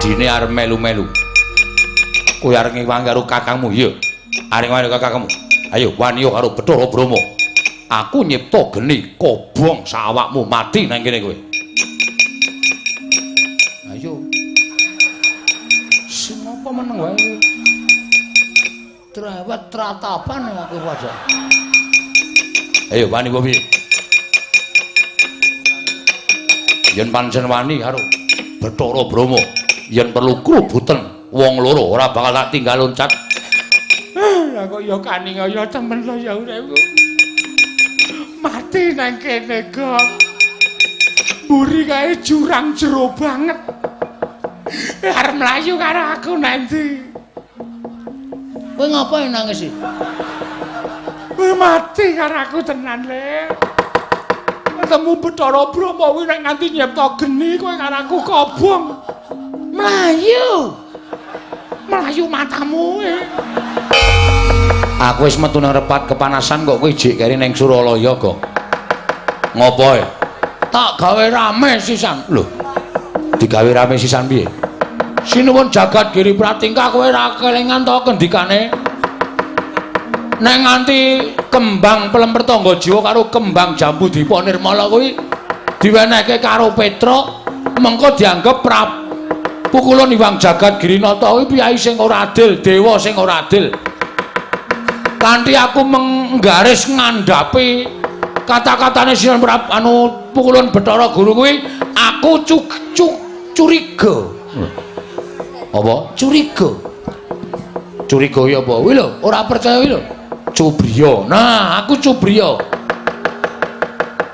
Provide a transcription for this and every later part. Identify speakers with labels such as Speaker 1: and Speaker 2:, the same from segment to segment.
Speaker 1: Adine arep melu-melu. Kowe arep ngewangi karo kakangmu, iya. Arep ngewangi karo kakangmu. Ayo wani karo Bathara Brahma. Aku nyipta geni kobong sawakmu mati nang kene kowe. Ayo. Sing apa meneng wae kowe? Trawet tratapan aku padha. Ayo wani apa piye? Yen pancen wani karo Bathara Brahma, yen perlu krubuten wong loro ora bakal tak tinggal loncat.
Speaker 2: Lah kok ya kaning ya temen lho ya uripku. Mati nang kene kok. Mburi kae jurang jero banget. Arep mlayu karo aku nanti.
Speaker 1: Kowe ngapain nangis sih?
Speaker 2: Kowe mati karo aku tenan, Le. Ketemu Bathara Brahma kuwi nek nganti nyipta geni kowe karo aku kobong.
Speaker 1: Mlayu.
Speaker 2: Mlayu matamu.
Speaker 1: Aku wis metu nang repat kepanasan kok kowe jek keri ning Suralaya kok. Ngopo e? Tak gawe rame sisan. Lho. Digawe rame sisan piye? Sinuwun jagat Giri Pratingkah kowe ora kelingan to kendikane? Nek nganti kembang Pelemper Tangga Jiwa karo kembang Jambu Dipa Nirmala kuwi diwenehke karo Petruk, mengko dianggep pukulun Iwang Jagat Girinata kuwi piyai sing ora adil, dewa sing ora adil. Kanthi aku menggaris ngandhapi kata-katane Sinuwun anu pukulun Bathara Guru kuwi, aku curiga. Apa? Curiga. Curiga ya apa? Kuwi lho, ora percaya kuwi lho. Cubriya. Nah, aku cubriya.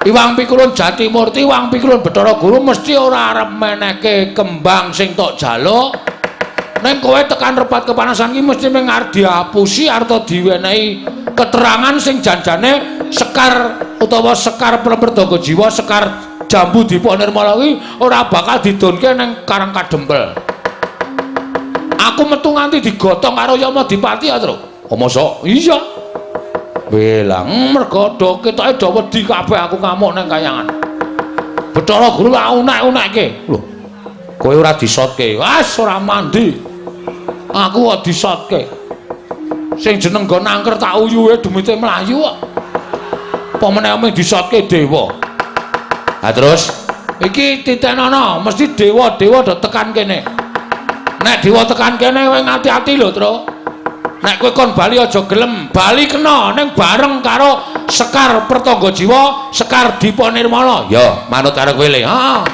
Speaker 1: Iwang Pikulun Jatimurti, Iwang Pikulun Bathara Guru mesti ora arep menehke kembang sing tok jaluk. Ning kowe tekan repat kepanasan iki mesti mung arep diapusi arta diwenehi keterangan sing janjane sekar utawa sekar Pelemper Tangga Jiwa, sekar Jambu Dipa Nirmala kuwi ora bakal didonke ning Karang Kadempel. Aku metu nganti digotong karo Yama Dipati ya, Truk. Oh, mosok? Iya. Welang mergo do ketoke do wedi kabeh aku ngamuk nang kayangan. Bathara Guru tak unek-unekke. Lho. Kowe ora disotke. Wes ora mandi. Aku kok disotke. Sing jeneng nggon angker tak uyuhe demite mlayu kok. Apa meneh mung disotke dewa. Ha terus iki titenono mesti dewa-dewa do tekan kene. Nek dewa tekan kene kowe ngati-ati lho, Truk. Nek kowe kon bali aja gelem, bali kena ning bareng karo Sekar Pertangga Jiwa, Sekar Dipa Nirmala. Ya, manut karo kowe le. Heeh.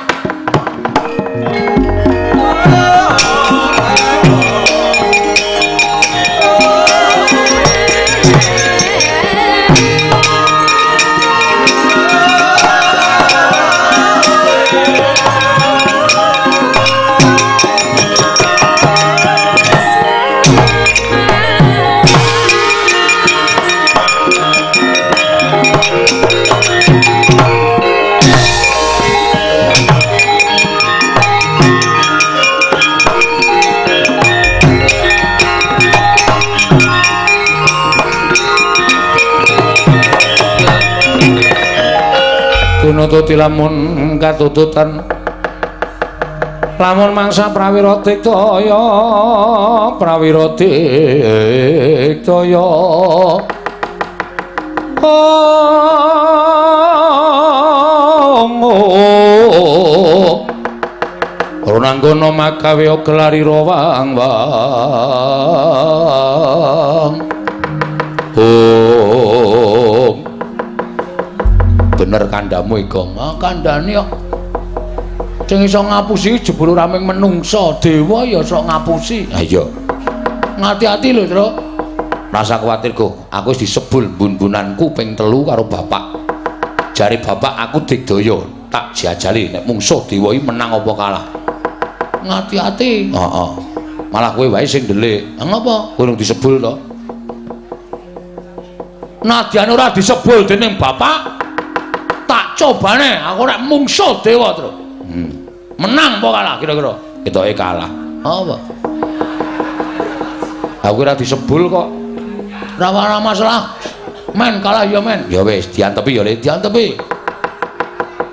Speaker 1: Tinututi lamun katututan lamun mangsa prawira diktaya prawira diktaya Runanggono makawe gelari rawang wang. Om. Bener kandhamu Igong. Ah kandhane kok. Sing iso ngapusi jebul ora mung menungsa, dewa ya iso ngapusi. Ha iya. Ngati-ati lho, Truk. Rasa kuwatir, Go. Aku wis disebul bun-bunanku ping 3 karo bapak. Jare bapak aku digdaya, tak jajali nek mungsuh dewa iki menang apa kalah. Ngati-ati. Heeh. Malah kowe wae sing ndelik. Ha ngopo? Kowe urung disebul to? Nadyan ora disebul dening bapak, tak cobane aku nek mungsuh dewa, Truk. Menang apa kalah kira-kira? Ketoke kalah. Apa? Aku ora disebul kok. Ora masalah. Men kalah ya men. Ya wis diantepi ya Le, diantepi.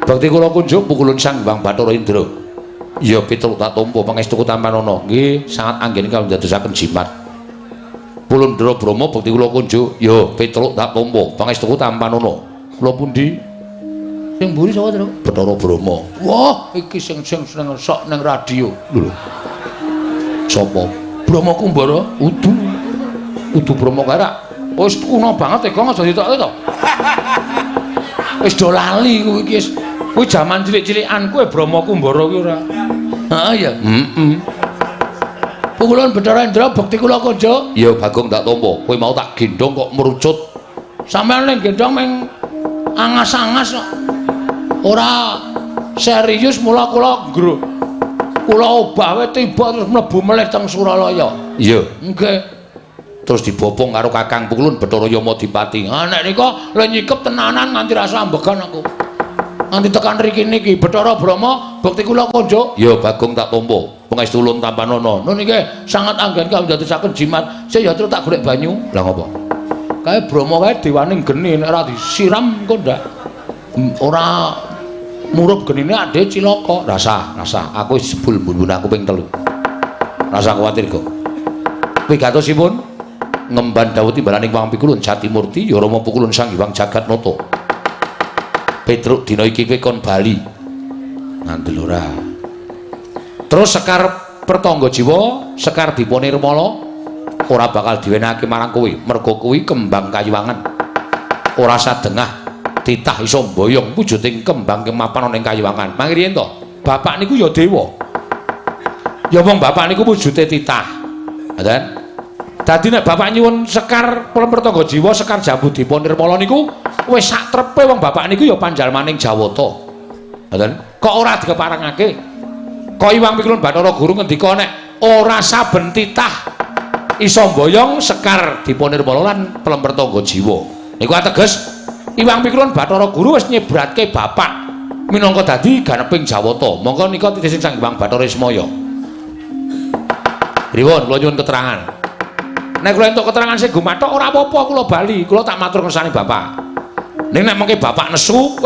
Speaker 1: Bakti kula kunjuk pukulun Sang Hyang Bathara Indra. Ya Petruk tak tampa pangestuku tampanana. Nggih, sangat anggen kang ndadosaken jimat. Pulundra Brahma bekti kula kunjuk. Ya Petruk tak tampa pangestuku tampanana. Kula pundi? Sing mburi sapa, Truk? Bathara Brahma. Wah, iki sing sing seneng sok ning radio. Lho. Sapa? Brahma Kumbara? Udu. Udu Brahma kae rak wis kuno banget e, Gong, aja ditokke to. Wis do lali kuwi iki wis. Kuwi jaman cilik-cilikan kuwi Brahma Kumbara kuwi ora. Heeh ya. Heeh. Pukulun Bathara Indra bekti kula kunjuk. Ya Bagong tak tampa. Kowe mau tak gendhong kok merucut. Sampeyan ning gendhong meng angas-angas kok. Ora serius mula kula nggruk. Kula obah wae tiba terus mlebu melih teng Suralaya. Iya, nggih. Terus dibopong karo Kakang Pukulun Bathara Yamadipati. Ah nek nika le nyikep tenanan nganti rasa ambegan aku. Nganti tekan mriki niki Bathara Brahma bekti kula kunjuk. Ya Bagong tak tampa. Pangestu ulun tampanana. Nun niki sangat anggen kang ndadosaken jimat. Sik ya terus tak golek banyu. Lah ngopo? Kae Brahma kae dewaning geni nek ora disiram engko ndak ora murup genine ade cilaka. Rasa, rasa. Aku wis jebul mbun-mbun aku ping 3. Rasa kuwatir kok. Wigatosipun ngemban dawuh timbalaning Wang Pikulun Jatimurti ya Rama Pukulun Sang Hyang Jagatnata. Petruk dina iki kowe kon bali. Ngandel ora. Terus Sekar Pertangga Jiwa, Sekar Dipa Nirmala ora bakal diwenehake marang kowe, merga kuwi kembang kayuwangan. Ora sadengah titah iso mboyong wujuding kembang kemapan ana ing kayuwangan. Mangriyen to, bapak niku ya dewa. Ya wong bapak niku wujude titah. Ngoten. Dadi nek bapak nyuwun Sekar Pertangga Jiwa, Sekar Jambu Dipa Nirmala niku wis sak trepe wong bapak niku ya panjalmaning Jawata. Ngoten. Kok ora dikeparengake? Kok Iwang Pikulun Bathara Guru ngendika nek ora saben titah iso mboyong Sekar Dipa Nirmala lan Pertangga Jiwa. Niku ateges Iwang Pikulun Bathara Guru wis nyebratke bapak minangka dadi ganeping Jawata. Monggo nika titih Sang Hyang Bathara Ismaya. Pripun kula nyuwun keterangan. Nek kula entuk keterangan sing gumathok ora apa-apa kula bali, kula tak matur kersane bapak. Ning nek mengke bapak nesu,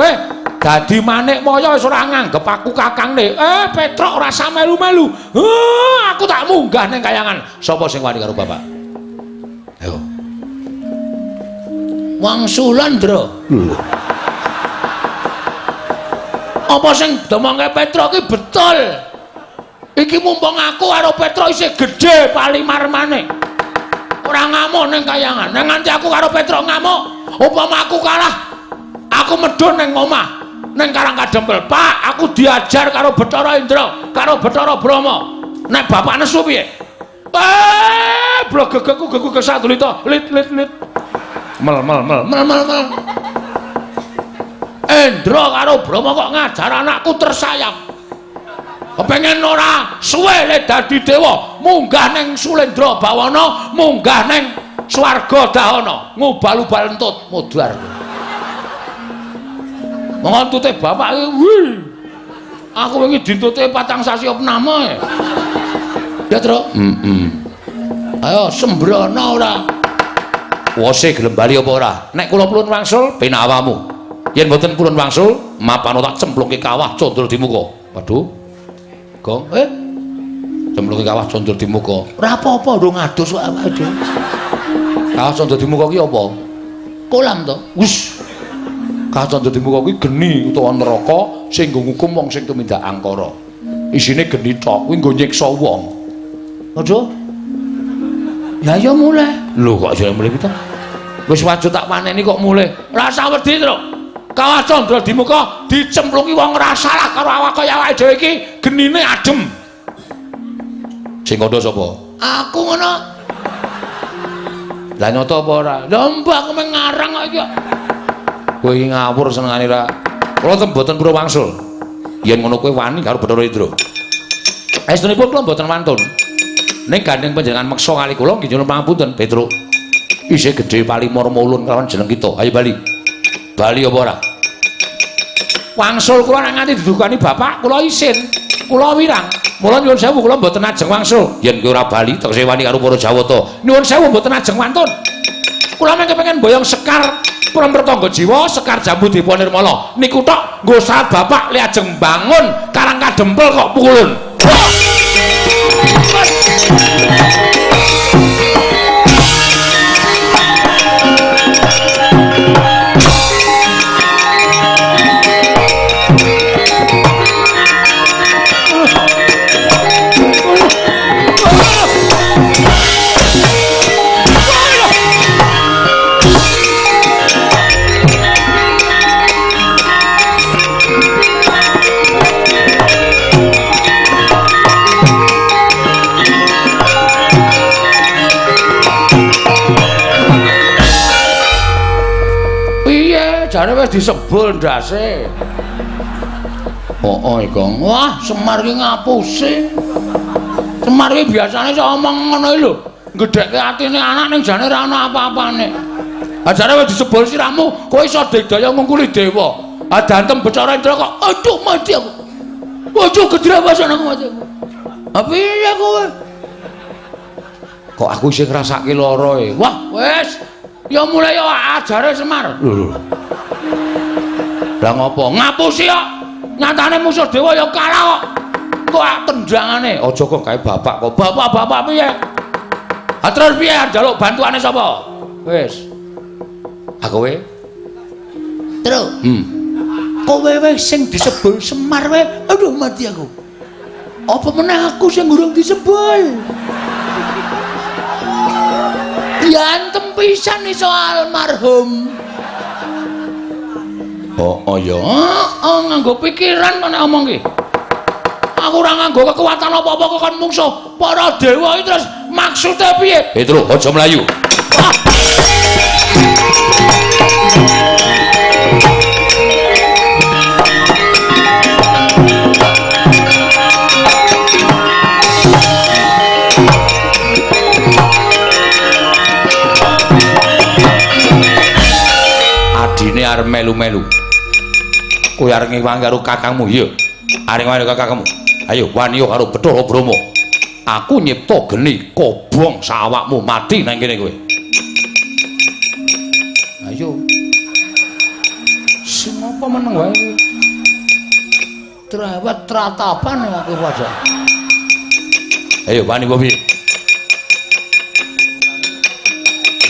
Speaker 1: dadi manik maya wis ora nganggep aku kakangne. Petruk ora usah melu-melu. Aku tak munggah ning kayangan. Sapa sing wani karo bapak? Ayo. Wangsulan, Ndra. Lho. Apa sing domongke Petruk iki betul? Iki mumpung aku karo Petruk isih gedhe palimarmane. Ora ngamuk ning kayangan. Nek nganti aku karo Petruk ngamuk, upama aku kalah, aku medhun ning omah, ning Karang Kadempel. Pak, aku diajar karo Bathara Indra, karo Bathara Brahma. Nek bapak nesu piye? Blogegku geku kesadulita. Lit lit lit. Mel mel mel mel mel mel. Indra karo Brahma kok ngajar anakku tersayang. Kepengen ora suwe le dadi dewa, munggah ning Sulendra Bawana, munggah ning swarga Dahana, ngubal-ubal entut mudhar. Monggo entute bapak iki wih. Aku wingi dintute 4 sasi opname. Ya, Truk? Heeh. Ayo sembrono ora. Wose gelem bali apa ora? Nek kula purun wangsul penak awakmu. Yen mboten purun wangsul, mapano tak cemplungke kawah condro di muka. Waduh. Gong, cemplungke kawah condro di muka. Ora apa-apa, ndung adus kok awake dhewe. Kawah condro di muka ki apa? Kolam to. Wis. Kawah condro di muka kuwi geni utawa neraka sing nggo ngukum wong sing tumindak angkara. Isine geni tok, kuwi nggo nyiksa wong. Waduh. Ya ya mulih. Lho kok jare mulih pitu? Wis wajud tak paneni kok mulih. Rasa wedi, Truk. Kawah Candra di muka dicemplungi wong ora salah karo awak kaya awake dhewe iki genine adem. Sing kandha sapa? Aku ngono. Lah nyoto apa ora? Lha mbah aku mung ngarang kok iki kok. Kowe iki ngawur senengane ra. Kula ten mboten purun wangsul. Yen ngono kowe wani karo Bathara Indra. Estunipun kula mboten wantun. Ning gandeng panjenengan meksa kali kula nggih nyuwun pangapunten, Petruk. Isih gedhe palimorma ulun kelawan jeneng kita. Ayo bali. Bali apa ora? Wangsul kula nek nganti didukani bapak, kula isin. Kula wirang. Mula nyuwun sewu kula mboten ajeng wangsul. Yen kowe ora bali tegese wani karo para Jawata. Nyuwun sewu mboten ajeng wantun. Kula mung kepengin boyong Sekar Pertangga Jiwa, Sekar Jambu Dipa Nirmala. Niku tok nggo saat bapak le ajeng bangun Karang Kadempel kok pukulun. Jare wis disebul ndase. Oh, Gong. Wah, Semar ki ngapusi. Semar ki biasane iso omong ngono iki lho. Gedhekke atine anak ning jane ora ana apa-apane. Ha jare wis disebul sirahmu, kowe iso digdaya ngungkuli dewa. Ha dantem Bathara Indra kok aduh mati aku. Aduh gedrawasan aku mati aku. Ha piye kowe? Kok aku isih ngrasake lara e. Wah, wis. Ya mulai ya ajare Semar. Lho. Lah ngopo? Ngapusi kok. Nyatane musuh dewa ya kalah kok. Kok tendangane? Aja kok kae bapak kok. Bapak-bapak piye? Ha terus piye njaluk bantuane sapa? Wis. Ha kowe?
Speaker 3: Tru. Kowe wae sing disebul Semar wae. Aduh mati aku. Apa meneh aku sing urung disebul? Diantem pisan iso almarhum.
Speaker 1: Oh, ya. Oh, nganggo pikiran kok nek omong ki. Aku ora nganggo kekuatan apa-apa kok kon mungsuh para dewa iki terus maksude piye? Petro, aja mlayu. Ah. Adine arep melu-melu. Kowe arep ngewangi karo kakangmu, iya. Arep ngewangi karo kakangmu. Ayo wani karo Bathara Brahma. Aku nyipta geni kobong sawakmu mati nang kene kowe. Ayo. Sing apa meneng wae kowe?
Speaker 3: Trawat tratapan aku wajah.
Speaker 1: Ayo wani apa piye?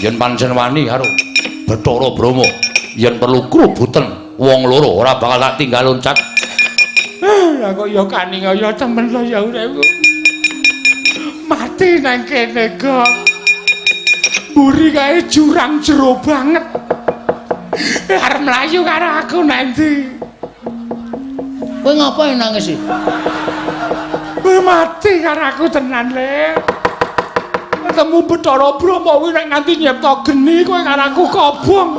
Speaker 1: Yen pancen wani karo Bathara Brahma, yen perlu krubuten wong loro ora bakal tak tinggal loncat.
Speaker 2: Lah kok ya kaning ya temen lho ya uripku. Mati nang kene kok. Mburi kae jurang jero banget. Arep mlayu karo aku nang ndi?
Speaker 3: Kowe ngapa nangis sih?
Speaker 2: Kowe mati karo aku tenan le. Ketemu Bathara Brahma kuwi nek nganti nyipta geni kowe karo aku kobong.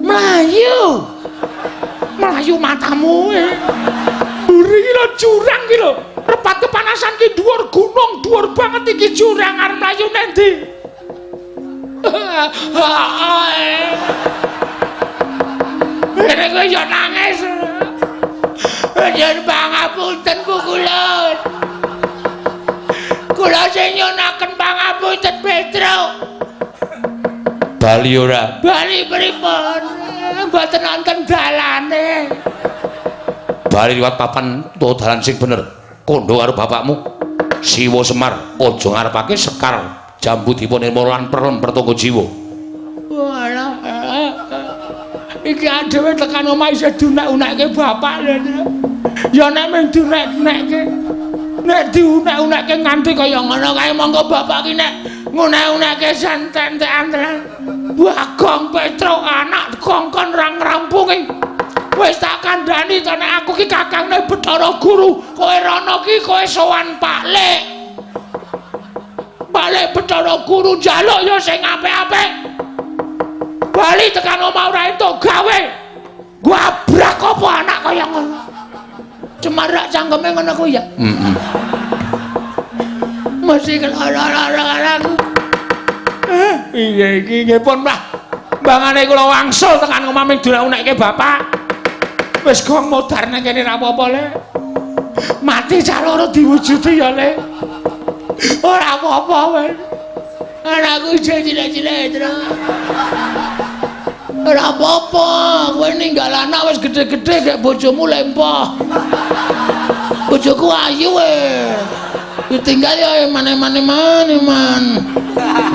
Speaker 3: Mlayu.
Speaker 2: Mlayu matamu e. Mburi iki lho jurang iki lho. Repat kepanasan ki dhuwur gunung, dhuwur banget iki jurang arep mlayu nang ndi? Nek kowe yo nangis.
Speaker 3: Nyuwun pangapunten pukulun. Kula sing nyunaken pangapunten Petro.
Speaker 1: Bali ora?
Speaker 3: Bali pripun? Mboten wonten dalane.
Speaker 1: Bali liwat papan utawa dalan sing bener. Kondo karo bapakmu. Siwa Semar aja ngarepake sekar jambu dipa nirmala lan perlem pertangga jiwa.
Speaker 2: Walah. Iki adewe tekan omah isih dunek-unekke bapak lho. Ya nek mung dunek-unekke. Nek diunek-unekke nganti kaya ngono kae monggo bapak ki nek ngunek-unekke santen-entekan tenan. Bagong Petro anak kongkon ra ngrampungi. Wis tak kandhani to nek aku ki kakangne Bathara Guru, kowe rono ki kowe sowan Pak Lek. Pak Lek Bathara Guru njaluk ya sing apik-apik. Bali tekan omah ora entuk gawe. Gabrak apa anak kaya ngono.
Speaker 3: Cemarak cangkeme ngono kuwi ya.
Speaker 1: Heeh.
Speaker 3: Mesti lara-lara aku.
Speaker 2: Piye iki nggih pun Mbah. Mbangane kula wangsul tekan omah ming dunek-unekke bapak. Wis gong modar nang kene ra apa-apa le. Mati cah loro diwujudi ya le. Ora apa-apa wis.
Speaker 3: Anakku isih cilik-cilik, Tru. Ora apa-apa, kowe ninggal anak wis gedhe-gedhe gek bojomu lempoh. Bojoku ayu e. Ditinggal ya mane-mane-mane-man.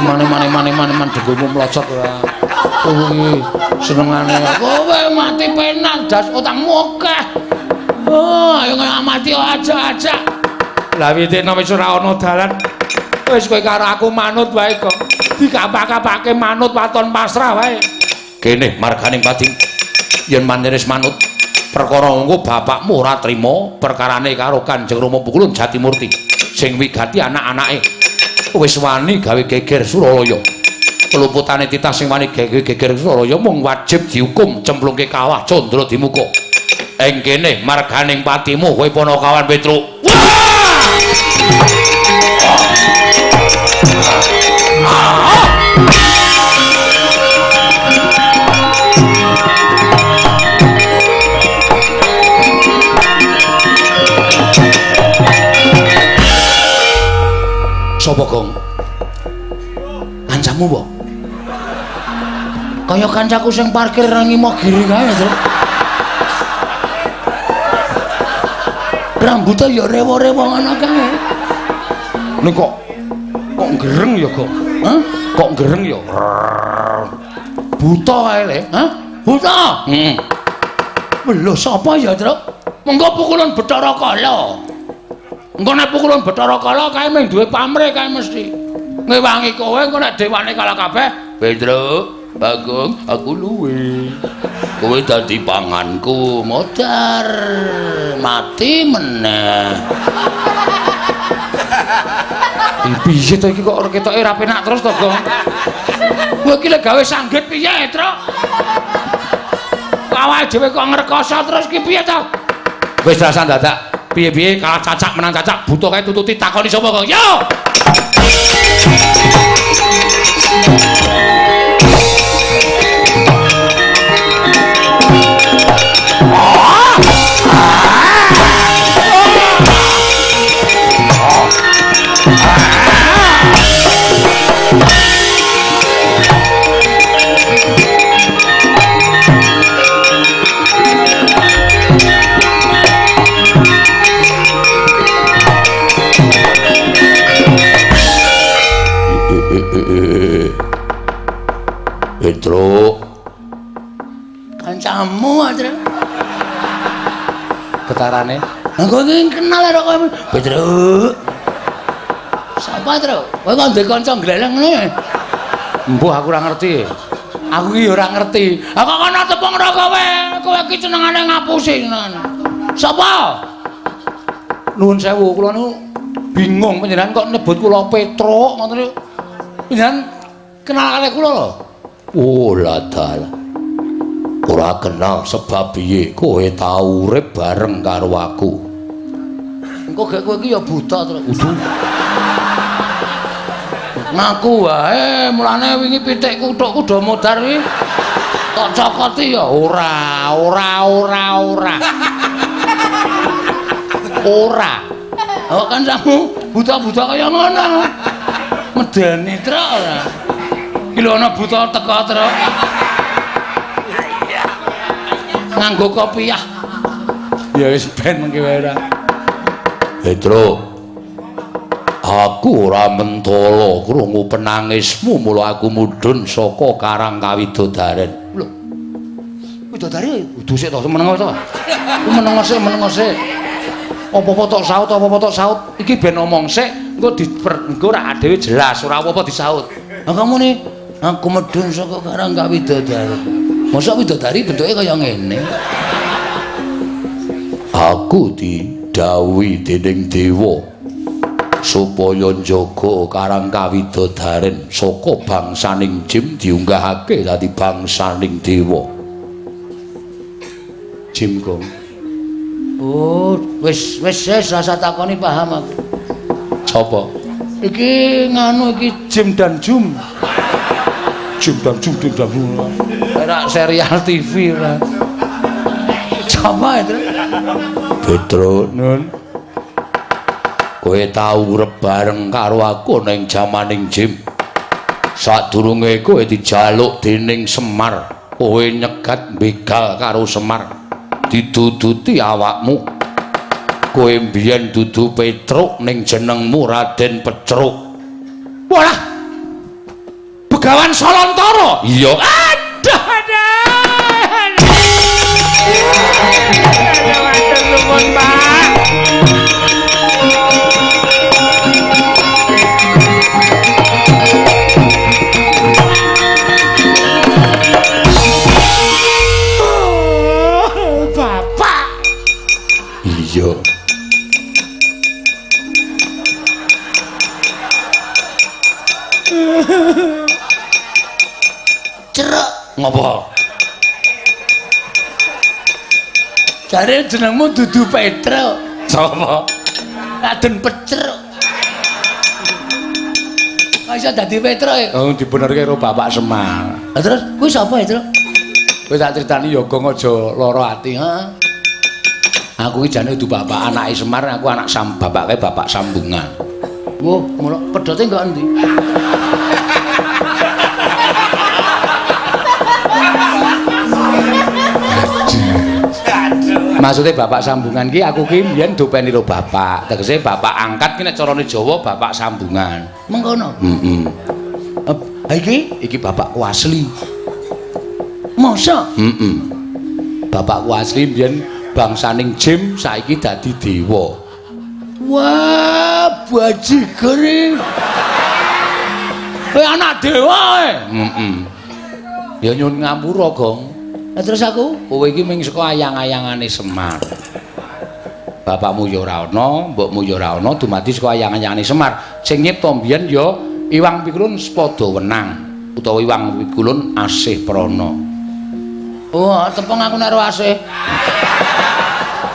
Speaker 1: Mane-mane-mane-mane dengkulmu mlocot ora. Kowe senengane
Speaker 3: kowe mati penak das utangmu akeh. Oh, ayo mati aja-aja.
Speaker 2: Lah witene wis ora ana dalan. Wis kowe karo aku manut wae kok. Dikapak-kapake manut waton pasrah wae.
Speaker 1: Kene marganing pati. Yen manjenis manut perkara engko bapakmu ora trima perkarane karo Kanjeng Rama Pukulun Jatimurti sing wigati anak-anake. Wis wani gawe geger Suralaya. Keluputane titah sing wani geger-geger Suralaya mung wajib dihukum cemplungke kawah Candra Dimuka. Ing kene marganing patimu kowe Panakawan Petruk. Sopo Gong? Kancamu po? Kaya kancaku sing parkir nang Imogiri kae, Tru. Rambutnya ya rewo-rewo ngono kae. Ning kok gereng ya, Gong? Hah? Kok gereng ya? Buta kae le. Hah? Buta? Heeh. Lho sapa ya, Tru? Mengko pukulan Bathara Kala. Engko nek pukulan Bathara Kala kae mung duwe pamrih kae mesti. Ngewangi kowe engko nek dewane kalah kabeh, Petruk, Bagong, aku luwe. Kowe dadi panganku, modar mati meneh. Piye to iki kok ora ketoke ora penak terus to, Gong? Kowe iki lek gawe sanggit piye, Truk? Awake dhewe kok ngrekoso terus ki piye to? Wis rasa dadak. Piye-piye kalah cacak menang cacak buta kae tututi takoni sapa kok. Yo. Petruk,
Speaker 3: kancamu aja.
Speaker 1: Getarane.
Speaker 3: Lah kowe iki kenal karo kowe. Petruk. Sapa, Truk? Kowe kok ndek kanca gleleng ngene?
Speaker 1: Mbuh aku ora ngerti. Aku iki ora ngerti.
Speaker 2: Ha kok kono tepung ro kowe. Kowe iki senengane ngapusi senengane. Sapa?
Speaker 1: Nuwun sewu, kula niku bingung panjenengan kok nyebut kula Petruk ngoten niku. Panjenengan kenal kalih kula lho. Oh ladalah. Ora kenal sebab piye kowe tau urip bareng karo aku.
Speaker 3: Engko gek kowe iki ya buta terus.
Speaker 1: Udu. Ngaku wae, mulane wingi pitikku thukku do modar kuwi. Tok cokoti ya ora, ora, ora, ora. Ora.
Speaker 3: Oh kancamu buta-buta kaya ngono. Medeni truk ora.
Speaker 1: Iki lho ana buta teka truk. Nganggo kopiah. Ya wis ben mengki wae ora. Petruk. Aku ora mentala krungu penangismu mula aku mudhun saka Karang Kawidodaren. Lho. Widodari kudu sik to meneng to. Ku meneng sik, meneng sik. Apa-apa tok saut, apa-apa tok saut. Iki ben omong sik, engko engko ora dhewe jelas, ora apa-apa disaut.
Speaker 3: Lah kamu nih, aku medhun saka Karang Kawidodari. Mosok widodari bentuke kaya ngene.
Speaker 1: Aku didhawuhi dening dewa supaya njaga Karang Kawidodaren saka bangsaning jim diunggahake dadi bangsaning dewa. Jim Gong.
Speaker 3: Oh, wis wis wis rasa takoni paham aku.
Speaker 1: Sapa?
Speaker 3: Iki nganu iki Jim dan Jum.
Speaker 1: Jim dan Jum, Jim dan Jum. Ora serial TV ora.
Speaker 3: Sapa itu?
Speaker 1: Petruk, Nun. Kowe tau urip bareng karo aku ning jamaning Jim. Sadurunge kowe dijaluk dening Semar, kowe nyegat begal karo Semar. Diduduti awakmu. Kowe mbiyen dudu Petruk ning jenengmu Raden Petruk. Walah. Begawan Salantara. Iya.
Speaker 2: Aduh, aduh. Aduh, nuwun, Pak. Bapak.
Speaker 1: Iya.
Speaker 3: Pecruk.
Speaker 1: Ngopo?
Speaker 3: Jare jenengmu dudu Petruk.
Speaker 1: Sapa?
Speaker 3: Raden Pecruk. Kok iso dadi Petruk e?
Speaker 1: Oh, dibenerke karo Bapak Semar.
Speaker 3: Lah terus kuwi sapa, Truk?
Speaker 1: Kowe tak critani ya Gong aja lara ati.
Speaker 3: Heeh.
Speaker 1: Aku iki jane dudu bapak anake Semar, aku anak bapake bapak sambungan.
Speaker 3: Wah, ngono pedote nggo endi?
Speaker 1: Maksudnya bapak sambungan ki aku ki mbiyen dopeni karo bapak. Tegese bapak angkat ki nek carane Jawa bapak sambungan.
Speaker 3: Mengkono.
Speaker 1: Heeh.
Speaker 3: Ha iki
Speaker 1: Iki bapakku asli.
Speaker 3: masa?
Speaker 1: Heeh. Bapakku asli mbiyen bangsaning jim saiki dadi dewa.
Speaker 3: Wah, bajigur iki.
Speaker 1: Kowe anak dewa kowe. Heeh. Ya nyuwun ngapura, Gong.
Speaker 3: Lah terus aku?
Speaker 1: Kowe iki ming saka ayang-ayangane Semar. Bapakmu ya ora ana, mbokmu ya ora ana, dumadi saka ayang-ayangane Semar. Sing nyipta mbiyen ya Iwang Pikulun Sepada Wenang utawa Iwang Pikulun Asih Prana.
Speaker 3: Wah, tepung aku nek asih.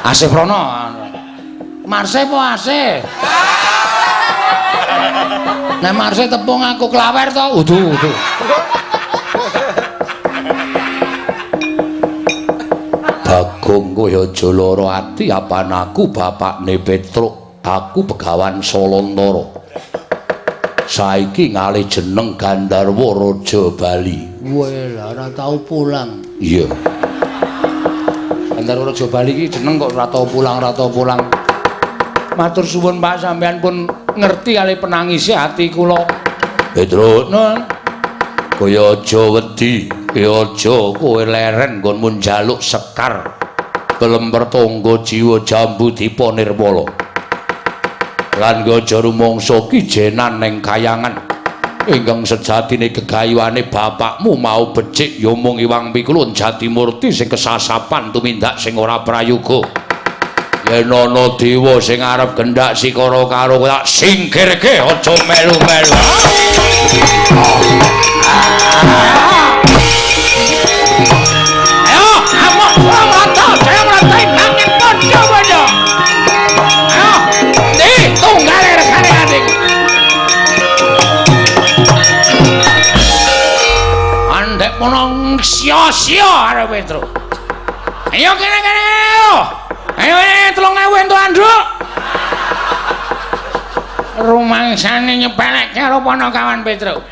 Speaker 1: Asih Prana. Marse apa asih? Nek Marse tepung aku klawer to? Udu, udu. Bagong kowe aja lara ati apan aku bapakne Petruk, aku Begawan Salantara. Saiki ngalih jeneng Gandharwa Raja Bali.
Speaker 3: Weh, lah ora tau pulang.
Speaker 1: Iya. Gandharwa Raja Bali iki jeneng kok ora tau pulang, ora tau pulang. Matur suwun Pak, sampean pun ngerti kali penangise ati kula. Petruk,
Speaker 3: Nun.
Speaker 1: Kowe aja wedi, kowe aja kowe leren nggonmu njaluk sekar kelemper tangga jiwa jambu dipa nirmala. Lan kowe aja rumangsa kijenan ning kayangan. Ingkang sejatine gegayuhane bapakmu mau becik ya mung Iwang Pikulun Jatimurti sing kesasapan tumindak sing ora prayoga. Yen ana dewa sing arep gendak sikara karo kowe tak singkirke aja melu-melu. Ayo, amok Suramarta, jaya mrantai nanging padha-padha. Ayo, ndi tunggale regane adik. Andek mono sia-sia arep Petruk. Ayo kene-kene ayo. Ayo 3000 entuk anduk. Rumangsane nyepelekke karo Panakawan Petruk.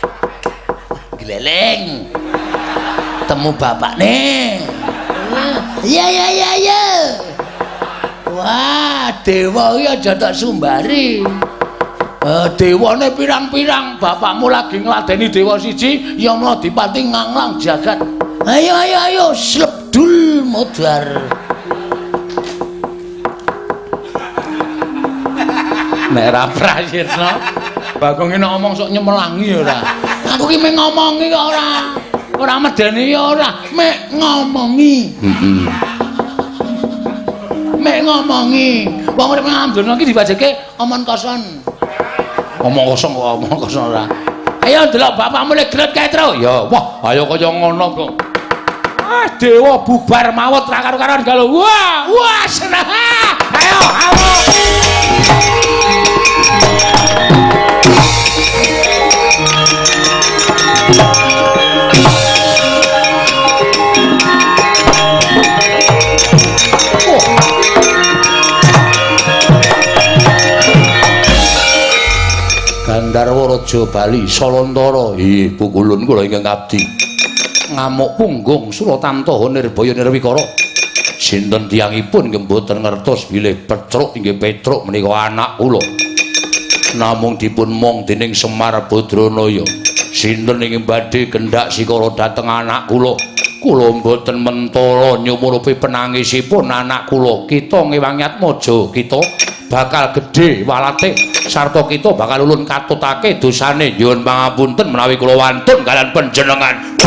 Speaker 3: Gleleng. Temu bapakne. Iya iya iya iya. Wah, dewa iki aja tak sumbari. Dewane pirang-pirang, bapakmu lagi ngladeni dewa siji, ya mla dipati nganglang jagat. Ayo ayo ayo, slebdul modar.
Speaker 1: Nek ora prayitna, Bagong iki nek ngomong sok nyemelangi ora.
Speaker 3: Aku ki mung ngomongi kok ora. Ora medeni ya ora, mek ngomongi.
Speaker 1: Heeh.
Speaker 3: Mek ngomongi. Wong urip nang donya iki diwajibke omong kosong.
Speaker 1: Omong kosong kok omong kosong ora.
Speaker 3: Ayo ndelok bapakmu lek gret kae, Tru.
Speaker 1: Ya, wah, ayo kaya ngono kok. Ah, dewa bubar mawut ra karo-karoan galo. Wah, wah seneng. Ayo, ayo. Gandharwa Raja Bali Salantara. Ih, pukulun kula ingkang abdi. Ngamuk punggung Suratantaha Nirbaya Nirwikara. Sinten tiyangipun nggih mboten ngertos bilih Petruk inggih Petruk menika anak kula. Namung dipun mong dening Semar Badranaya. Sinten ingkang badhe kendhak sikara dhateng anak kula? Kula mboten mentala nyumurupi penangisipun anak kula. Kita ngewangi atmaja kita bakal gedhe walate sarta kita bakal ulun katutake dosane. Nyuwun pangapunten menawi kula wantun kalian panjenengan.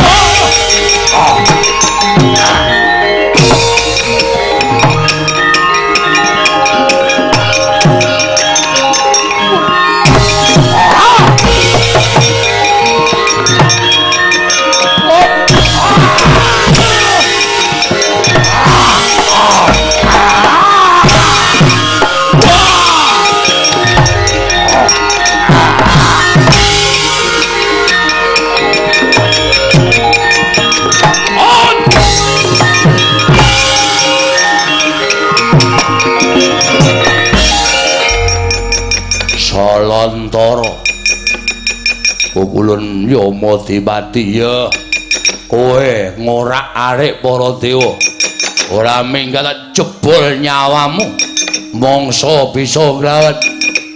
Speaker 1: Salantara. Pukulun Yamadipati ya. Kowe ngorak-arik para dewa. Ora minggat jebol nyawamu. Mangsa bisa nglawat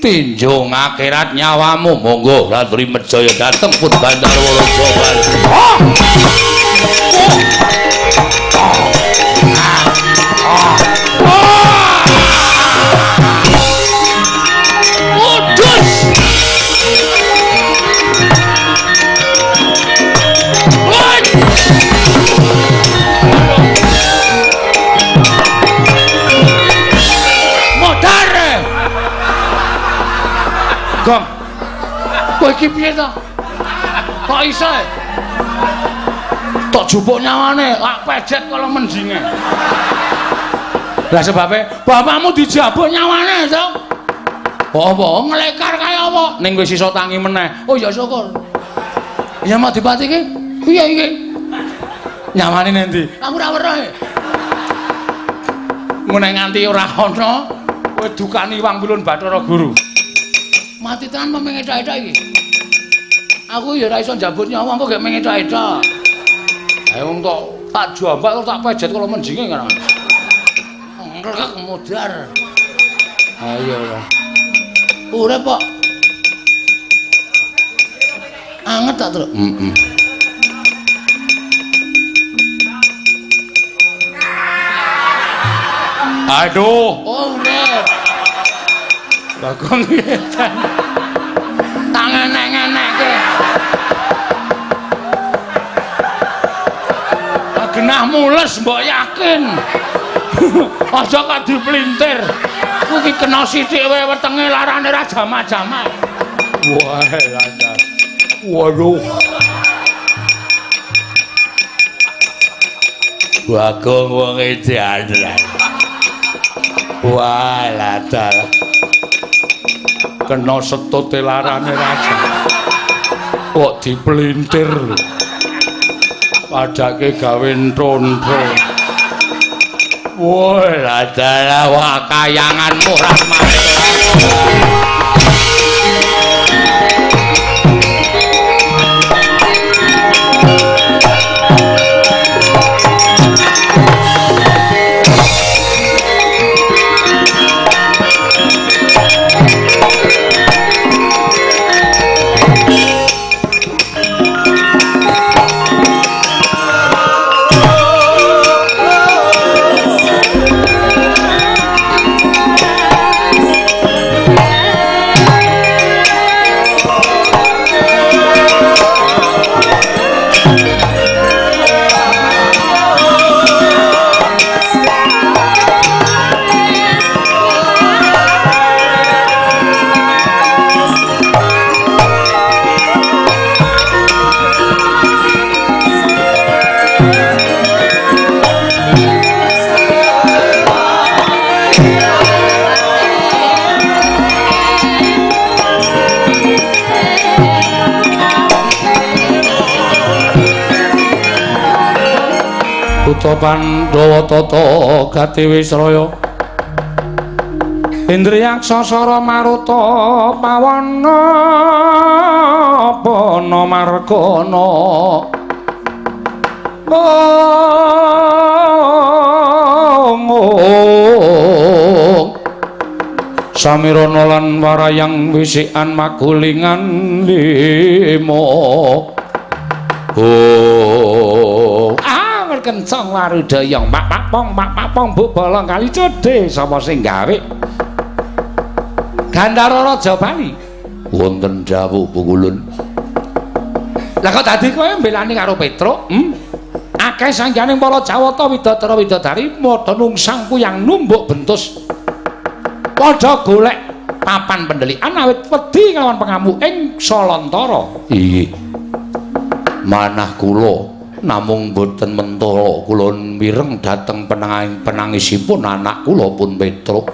Speaker 1: tinjung akhirat nyawamu. Monggo Ratri Mejaya dhateng pun Bandarwa Raja Bali. Udus. Modar. Gong. Kowe iki piye to? Kok iso? Tok jupuk nyawane, lak pejet kala menjinge. Lah sebabe bapakmu dijabuk nyawane to? Apa nglekar kaya apa? Ning wis iso tangi meneh. Oh ya syukur. Ya Madipati iki piye iki? Nyawane nendi? Aku ora weruh. Ngene nganti ora ana kowe dukani Wang Pilun Bathara Guru. Mati tenan apa mengetok-etok iki? Aku ya ora iso njabut nyawa engko gek mengetok-etok. Ayo wong tok tak jambak tak pejet kala menjinge kan. Nglek modar. Ayo lah. Urip kok. Anget tak, Truk? Heeh. Aduh. Oh, urip. Bagong edan. Tangan enek-enekke. Genah mules mbok yakin. Aja kok dipelintir. Kuwi iki kena sithik wae wetenge larane ra jamak-jamak. Wah, lancar. Waduh. Bagong wong edan. Wah, lancar. Kena setute larane raja. Kok dipelintir lho. Padake gawe ntontho. Wah, ladalah wah kayanganmu rahmane. Putra Pandhawa tata gati wisraya Indriyaksa sara maruta pawana pana margana Samirana lan warayang wisikan magulingan lima. Oh, kencang warudayang mak pak pong bu bolong kali codhe sapa sing gawe Gandhara Raja Bali wonten dawuh Pukulun. Lah kok dadi kowe mbelani karo Petruk? Akeh sangganing para Jawata widadara widadari padha nungsang kuyang numbuk bentus padha golek papan pendelikan awit wedi nglawan pengamuk ing Salantara. Inggih. Manah kula namung boten mentala kula mireng dhateng penangisipun anak kula pun Petruk.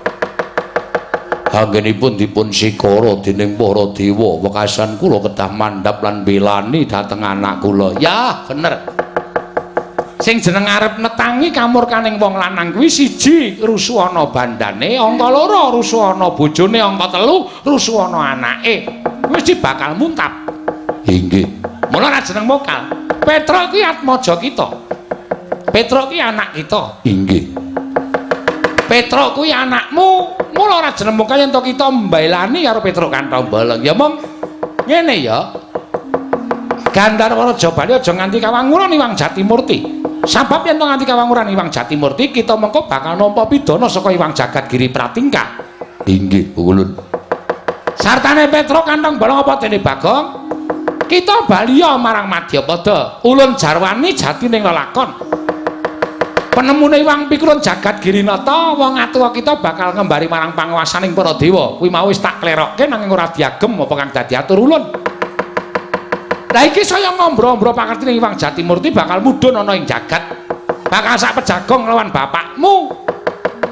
Speaker 1: Anggenipun dipun sikara dening para dewa, wekasan kula kedah mandhap lan belani dhateng anak kula. Ya, bener. Sing jeneng arep netangi kamurkaning wong lanang kuwi siji rusuhana bandane, angka loro rusuhana bojone, angka telu rusuhana anake. Mesti bakal muntap. Inggih. Mula ora jeneng mokal. Petruk kuwi atmaja kita. Petruk kuwi anak kita. Inggih. Petruk kuwi anakmu, mula ora jeneng mokal yen to kita mbelani karo Petruk kanthong bolong. Ya mong ngene ya. Gandharwa Raja Bali aja nganti kawanguran Iwang Jatimurti. Sabab yen to nganti kawanguran Iwang Jatimurti, kita mengko bakal nampa pidana saka Iwang Jagat Giri Pratingkah. Inggih, Ulun. Sartane Petruk kanthong bolong apa dene Bagong? Kita baliya marang Madyapada. Ulun jarwani jatining lelakon. Penemune Iwang Pikulun Jagat Girinata, wong atuwa kita bakal ngembari marang panguwasaning para dewa. Kuwi mau wis tak klerokke nanging ora diagem apa kang dadi atur ulun. Lah iki saya ngombro-ombro pakartine Iwang Jatimurti bakal mudhun ana ing jagat. Bakal sak pejagong lawan bapakmu.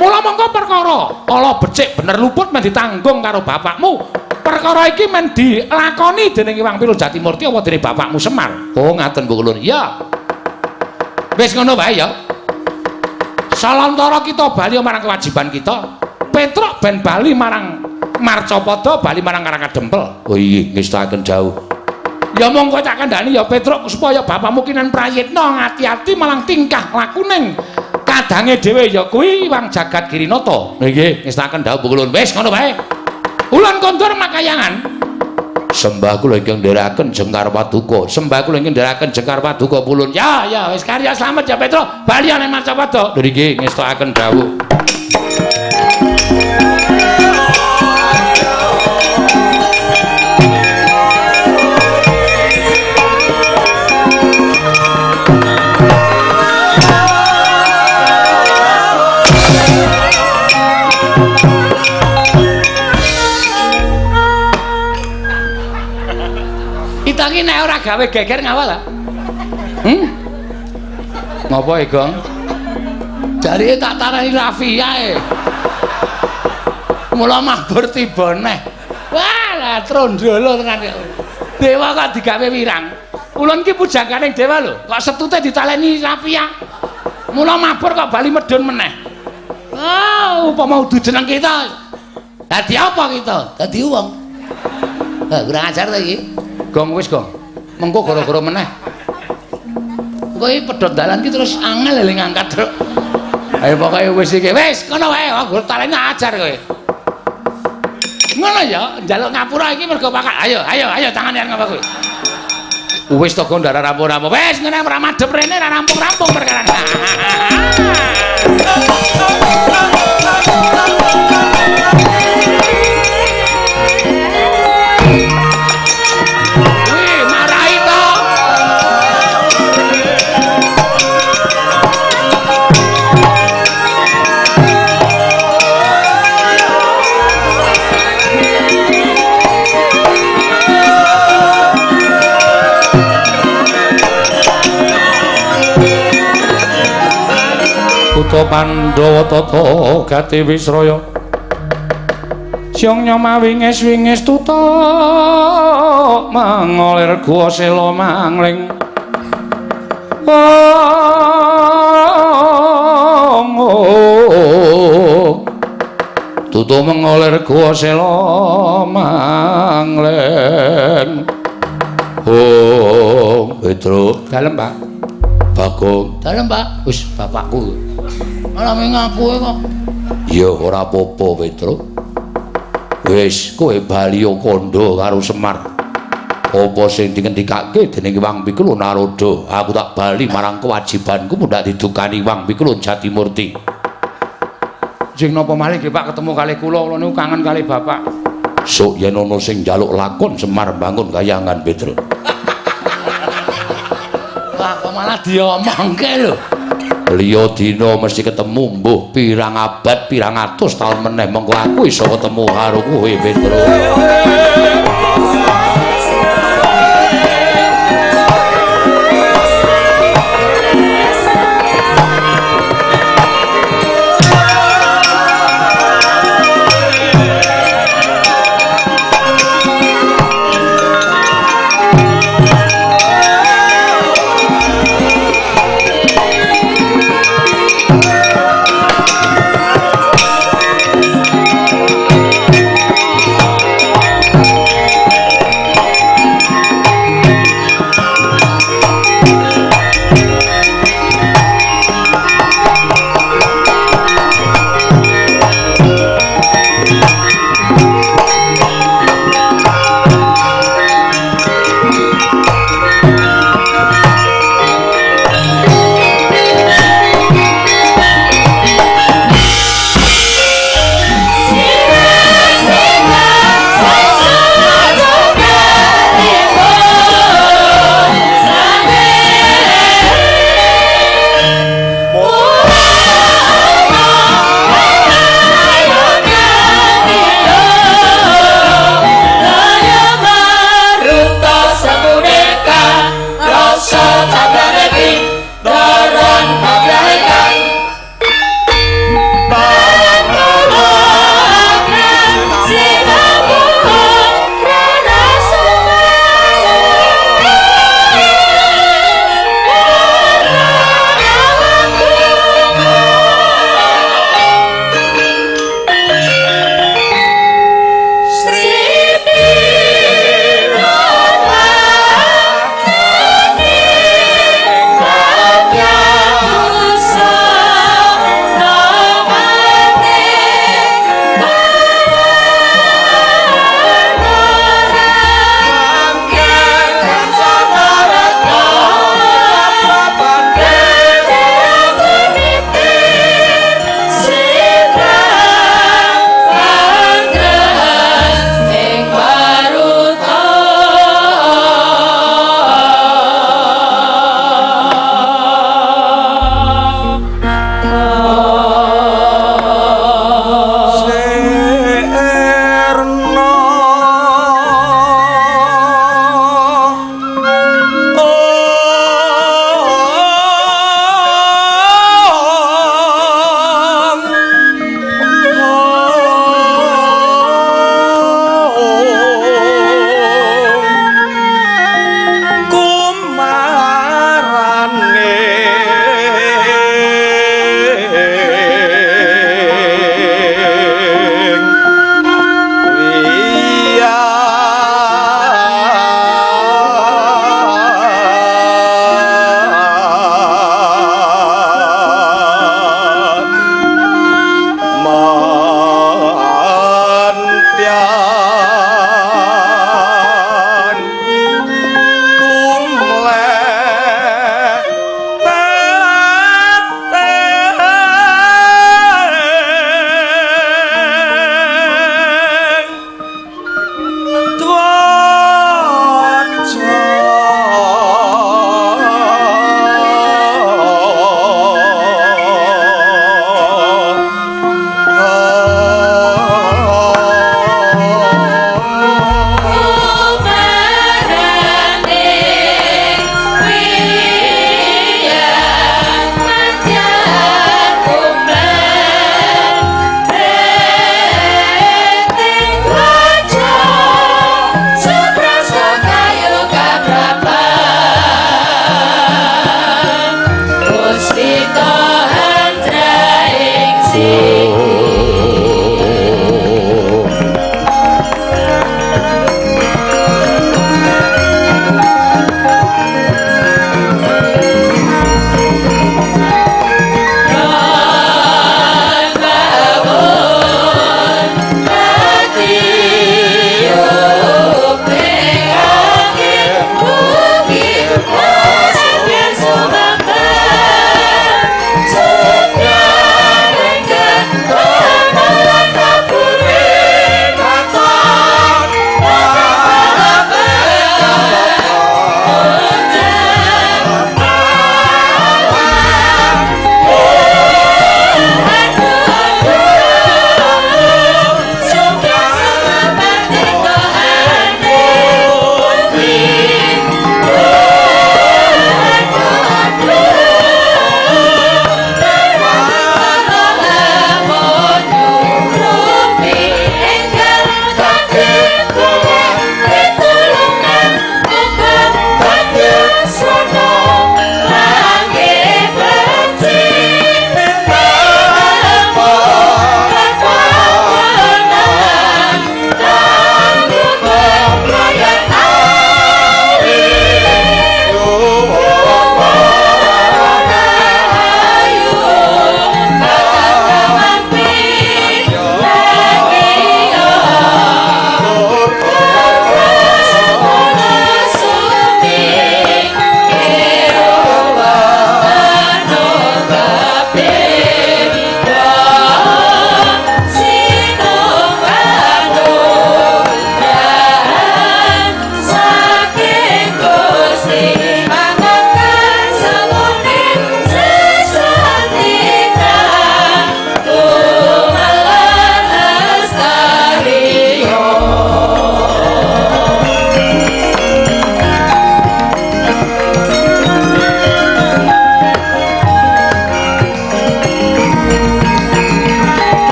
Speaker 1: Mula mongko perkara ala becik bener luput men ditanggung karo bapakmu. Perkara iki men dilakoni dening Iwang Pikulun Jatimurti apa dening bapakmu Semar. Oh ngaten Bu Ulun. Iya. Wis ngono wae ya. Salantara kita bali marang kewajiban kita. Petruk ben bali marang Marcapada, bali marang Karangkadempel. Oh iya, ngestakaken jauh. Ya monggo tak kandhani ya Petruk supaya bapakmu kinen prayitna ngati-ati malang tingkah lakuning kadange dhewe ya kuwi Iwang Jagat Girinata. Nggih, ngestakaken dawuh Bu Ulun. Wis ngono wae. Ulun kondur makayangan. Sembah kula ingkang ndherekaken jengkar paduka. Sembah kula ingkang ndherekaken jengkar paduka Ulun. Ya, ya wis karya slamet ya Petruk. Bali nang Marcapada. Lho nggih, ngestakaken dawuh.
Speaker 2: Kita iki nek ora gawe geger ngawal ta?
Speaker 1: Ngopo e, Gong?
Speaker 2: Jarike tak tarani Rafia e. Mula mabur tiba neh. Wah, lah trondolo tenan. Dewa kok digawe wirang. Ulun ki pujangganing dewa lho, kok setute ditaleni Rafia. Mula mabur kok bali medhun meneh. Oh, upama udu jeneng kita. Dadi apa kita? Dadi wong. Hah, kurang ajar ta iki.
Speaker 1: Gong wis, Gong. Mengko gara-gara meneh.
Speaker 2: Engko iki pedhot dalan ki terus angel eling ngangkat, Truk.
Speaker 1: Ayo pokoke wis iki.
Speaker 2: Wis, ngono wae, aku taleni ajar kowe. Ngono ya, njaluk ngapura iki mergo pakat. Ayo, ayo, ayo tangane arep ngapa kowe.
Speaker 1: Wis to Gong ndara rampung-rampung.
Speaker 2: Wis ngene ora madhep rene ora rampung-rampung perkara. Wih, marahi to.
Speaker 1: Putra Pandhawa tata gati Wisraya Syong nyoma wingis-wingis tutuk mangolir guwa sela mangling. Oh, tutuk mengolir guwa sela mangling. Oh, Petruk.
Speaker 2: Dalem, Pak.
Speaker 1: Bagong.
Speaker 2: Dalem, Pak.
Speaker 1: Wis bapakku.
Speaker 2: Malah ngaku kok.
Speaker 1: Ya ora apa-apa, Petruk. Wis kowe bali kandha karo Semar. Apa sing dingendikake dening Iwang Pikulun Narada, aku tak bali marang kewajibanku mundhak didukani Iwang Pikulun Jatimurti.
Speaker 2: Jeng napa malih nggih Pak ketemu kalih kula, kula niku kangen kalih bapak.
Speaker 1: Sok yen ana sing njaluk lakon Semar bangun kayangan, Petruk.
Speaker 2: Wah, kok malah diomongke lho.
Speaker 1: Liya dina mesti ketemu mbuh pirang abad pirang atus taun meneh mengko aku iso ketemu karo kowe Petruk.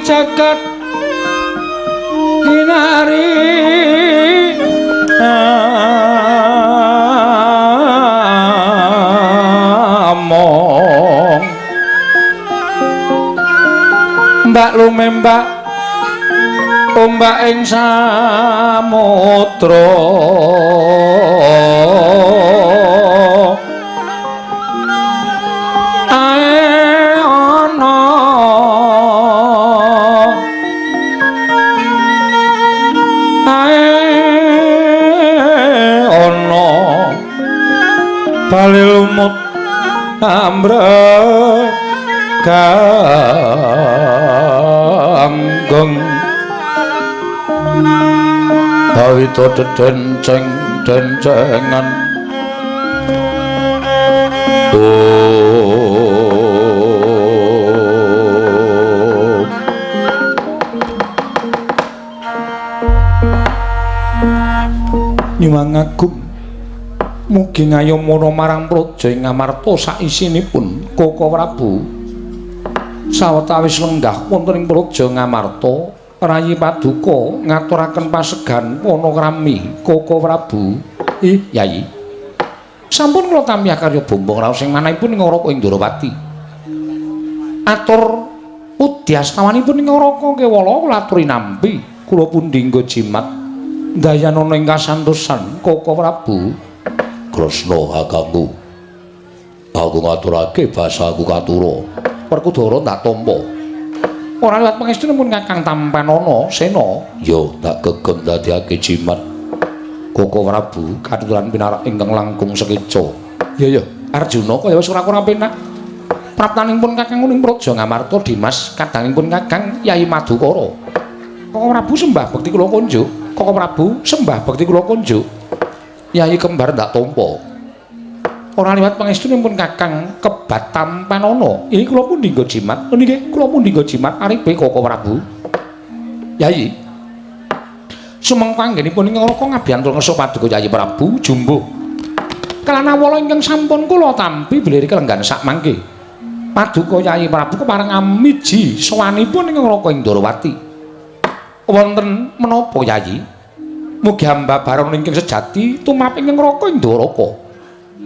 Speaker 2: jagat kinari among mbak lumembak ombak ing samudra ae ana ae ana bali lumut ambrek ganggeng bawita dedenceng dencengan Nyuwun agung mugi ngayomana marang praja ing Ngamarta saisinipun Koko Prabu sawetawis lenggah wonten ing praja Ngamarta rayi paduka ngaturaken pasegan panakrami Koko Prabu. Ih Yayi, sampun kula tampi karya bombong raos ing manahipun ing Naraka Indrawati. Atur udyastawanipun ing Naraka Kewala kula aturi nampi kula pundi nggo jimat ndayanana ing kasantosan Koko Prabu.
Speaker 1: Kresna kakangku, aku ngaturake basaku katura Werkudara tak tampa.
Speaker 2: Ora liwat pangestunipun Kakang Tampanana Sena.
Speaker 1: Ya tak gegem dadiake jimat Koko Prabu katuran pinarak ingkang langkung sekeca.
Speaker 2: Ya ya Arjuna kaya wis ora kurang penak. Praptanipun Kakang ing Praja Ngamarta Dimas kadangipun Kakang Yai Madukara. Koko Prabu sembah bekti kula kunjuk. Koko Prabu sembah bekti kula kunjuk. Yai kembar ndak tampa. Ora liwat pangestunipun Kakang Kebat Tampanana. Iki kula pundi nggo jimat? Nggih, kula pundi nggo jimat aripe Koko Prabu. Yai. Sumeng panggenipun ing Naraka ngabiyantul ngersa paduka Yai Prabu jumbuh. Kelanawala ingkang sampun kula tampi bilih kelenggan sak mangke. Paduka Yai Prabu kepareng amiji sowanipun ing Naraka Indrawati. Wonten menapa Yai? Mugi hamba baron ingkang sejati tumrap ing Naraka Indraka.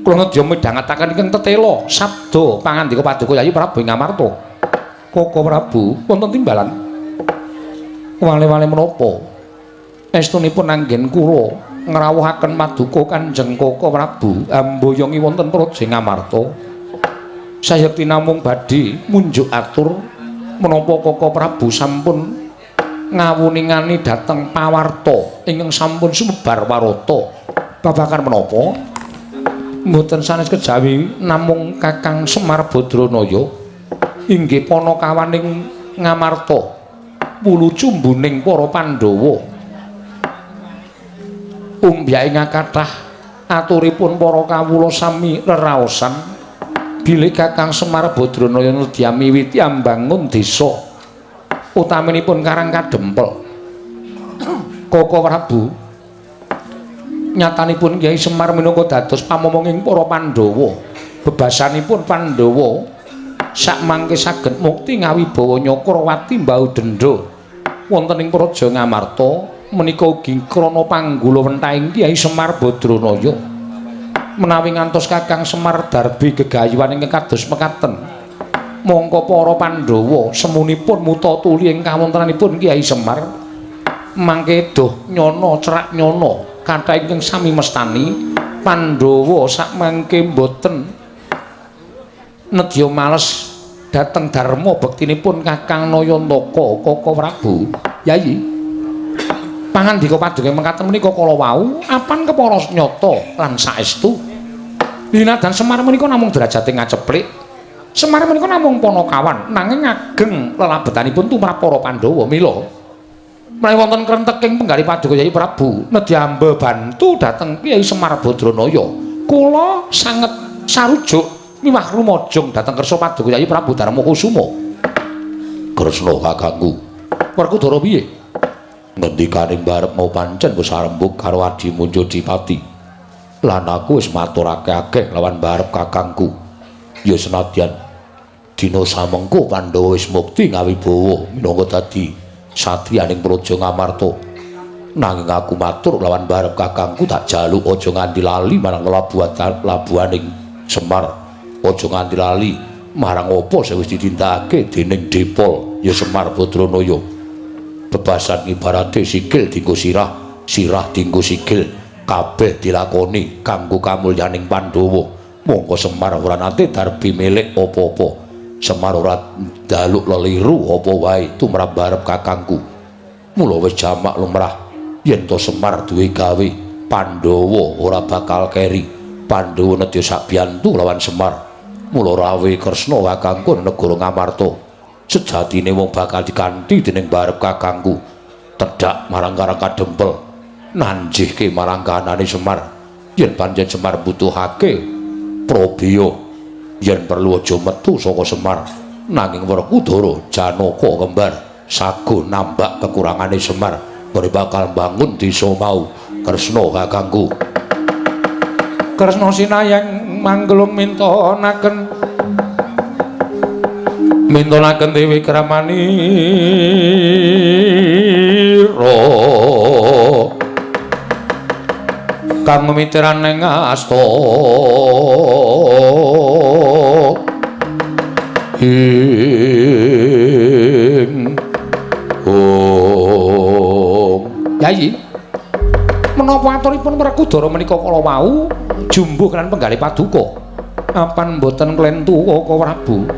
Speaker 2: Kula nedya midhangetaken ingkang tetela sabda pangandika paduka Yai Prabu ing Ngamarta. Koko Prabu wonten timbalan. Wale-wale menapa? Estunipun anggen kula ngrawuhaken paduka Kanjeng Koko Prabu amboyongi wonten praja Ngamarta. Sayekti namung badhe munjuk atur menapa Koko Prabu sampun ngawuningani dhateng pawarta ingkang sampun sumebar warata. Babagan menapa? Mboten sanes kejawi namung Kakang Semar Badranaya inggih panakawaning Ngamarta wulu cumbuning para Pandhawa. Umbyake ngakathah aturipun para kawula sami reraosan bilih Kakang Semar Badranaya nedya miwiti ambangun desa utaminipun Karang Kadempel. Koko Prabu nyatanipun Kyai Semar minangka dados pamomonging para Pandhawa. Bebasanipun Pandhawa sakmangke saged mukti ngawibawa Nyakrawati mbau dendha wonten ing Praja Ngamarta menika ugi krana panggula wentahing Kyai Semar Badranaya. Menawi ngantos Kakang Semar darbi gegayuhan ingkang kados mekaten, mongko para Pandhawa semunipun muta tuli ing kawontenanipun Kyai Semar mangke doh nyana cerak nyana kathah ingkang sami mestani Pandhawa sakmangke mboten nedya males dhateng dharma bektinipun Kakang Nayantaka Koko Prabu. Yayi, pangandika paduka mekaten menika kala wau apan kepara nyata lan saestu. Linadan Semar menika namung derajate ngaceplik. Semar menika namung panakawan nanging ageng lelabetanipun tumrap para Pandhawa. Mila menawi wonten krenteking penggalih paduka Yai Prabu nedya ambebantu dhateng Kyai Semar Badranaya, kula sanget sarujuk miwah rumajung dhateng kersa paduka Yai Prabu Darma Kusuma.
Speaker 1: Kresna kakangku,
Speaker 2: Werkudara piye?
Speaker 1: Ngendikane mbarep mau pancen wis arembug karo Adi Munjodipati. Lan aku wis matur akeh-akeh lawan mbarep kakangku. Ya senadyan Dina samengko Pandhawa wis mukti ngawibawa minangka dadi satriyaning Praja Ngamarta. Nanging aku matur lawan barep kakangku tak jaluk aja nganti lali marang labuhaning Semar. Aja nganti lali marang apa sing wis ditindakake dening Depol ya Semar Badranaya. Bebasan ibarate sikil dienggo sirah, sirah dienggo sikil, kabeh dilakoni kanggo kamulyaning Pandhawa. Mongko Semar ora nate darbi milik apa-apa. Semar ora njaluk leliru apa wae tumrap barep kakangku. Mula wis jamak lumrah yen to Semar duwe gawe, Pandhawa ora bakal keri. Pandhawa nedya sabiyantu lawan Semar. Mula rawe Kresna kakangku negara Ngamarta. Sejatine wong bakal dikanthi dening barep kakangku. Tedhak marang Karang Kadempel, nanjihke marang kahanane Semar. Yen pancen Semar butuhake prabeya, yen perlu aja metu saka Semar, nanging Werkudara Janaka kembar sago nambak kekurangane Semar nggone bakal mbangun desa mau. Kresna kakangku.
Speaker 2: Kresna sinayang manggelung mintonaken
Speaker 1: mintonaken Dewi Kramanira kang mimitiran ing asta ing om.
Speaker 2: Yayi, menapa aturipun Werkudara menika kala wau jumbuh lan penggalih paduka? Apan mboten klentu Kaka Prabu?